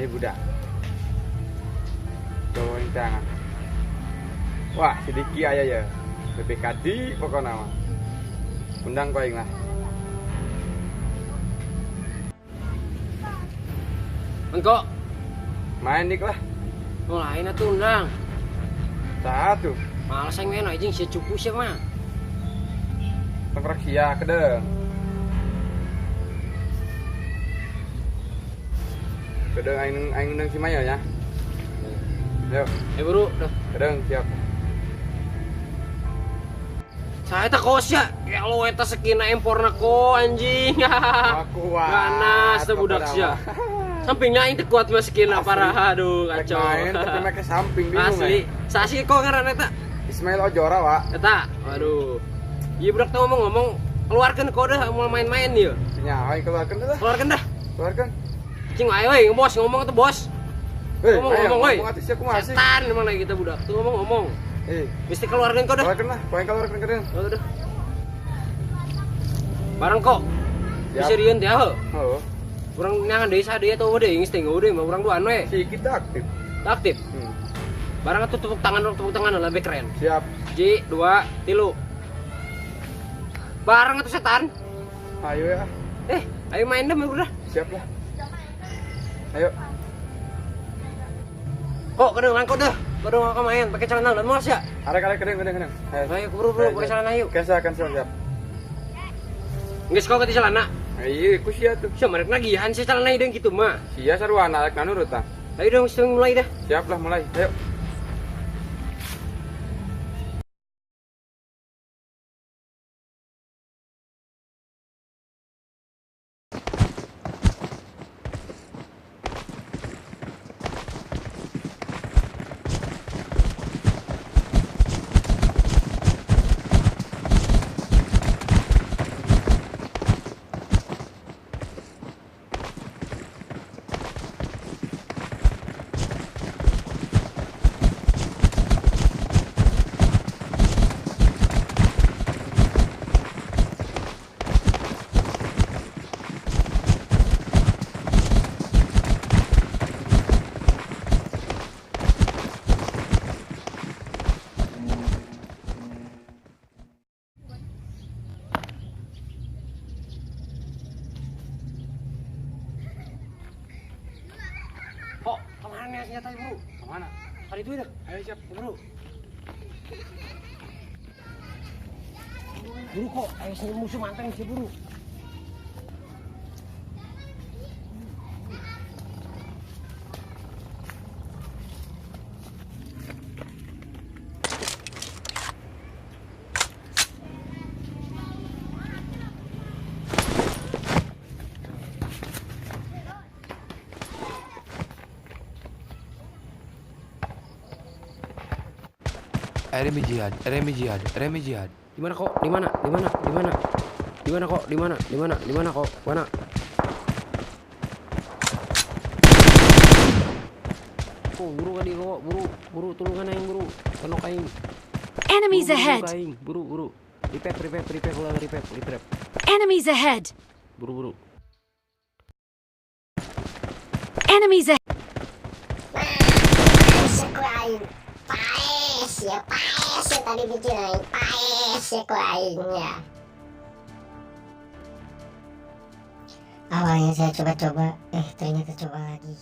Ayo budak. Coba tangan. Wah, si Diki aya ya. BPKD pokoknya mah. Undang kau aing lah. Engkau main dik lah. Oh, lain atuh undang. Satu. Males aing main anjing sia cupu sia mah. Tengkorak sia kedeung. Kedeung aing undang si Maya ya. Yuk. Buru, dah. Kedeung siap. Saya tak kos ya. Ya lo eta sekina imporna ko anjing. Aku ganas teh budak sia. Sampingnya aing teh kuat mah sekina parah aduh kacau. Main tapi make samping bingung. Asli. Sasi kok ngaran eta? Ismail Ojora, Wak. Eta. Waduh. Ieu budak teh ngomong-ngomong keluarkeun kode mau main-main ieu. Nya, aing keluarkeun dah. Keluarkeun dah. Keluarkeun. Cing ayo euy, bos ngomong tuh bos. Ngomong-ngomong euy. Setan emang lagi kita budak tuh ngomong-ngomong. Mesti keluarkan kok dah. Keluarkan lah, poin keluarkan keren. Oh, udah. Barang kok. Bisa rieun teh heuh. Heeh. Urang nyangan deui saha deui atau deui geus teh deui mah urang duaan we. Si kita aktif. Aktif. Barang atuh tepuk tangan lebih keren. Siap. Ji, 2, 3. Barang atuh setan. Ayo ya. Ayo main dah udah. Siap lah. Ayo. Kok kedengeran kok dah. Baru aku main pakai celana dan males ya? Arek kedeng. Ayo buru pakai celana yuk. Cancel siap. Geus kau ke celana. Iya, ku sia tuh. Sia merek nagihan sih celana hideung kitu mah. Sia sarua arek nurut tah. Ayo dong, langsung mulai dah. Siap lah mulai. Ayo. Kok kemana senjata bro? Kemana? Hari itu dah. Ayo siap bro. Buru kok, ayo sini musuh manteng sih buru. Enemy jihad, enemy jihad, enemy jihad. Di mana kok? Di mana? Di mana? Di mana? Di mana kok? Di mana? Di mana? Di mana kok? Mana? Kok buru kali kok, buru tulungan aing buru. Kenok aing. Enemies ahead. Aing, buru. Repair ulang repair. Enemies ahead. Buru. Enemies ahead. Ya paes ya tadi bikin aing paes ya ku aing ya. Awalnya saya coba-coba, ternyata coba lagi.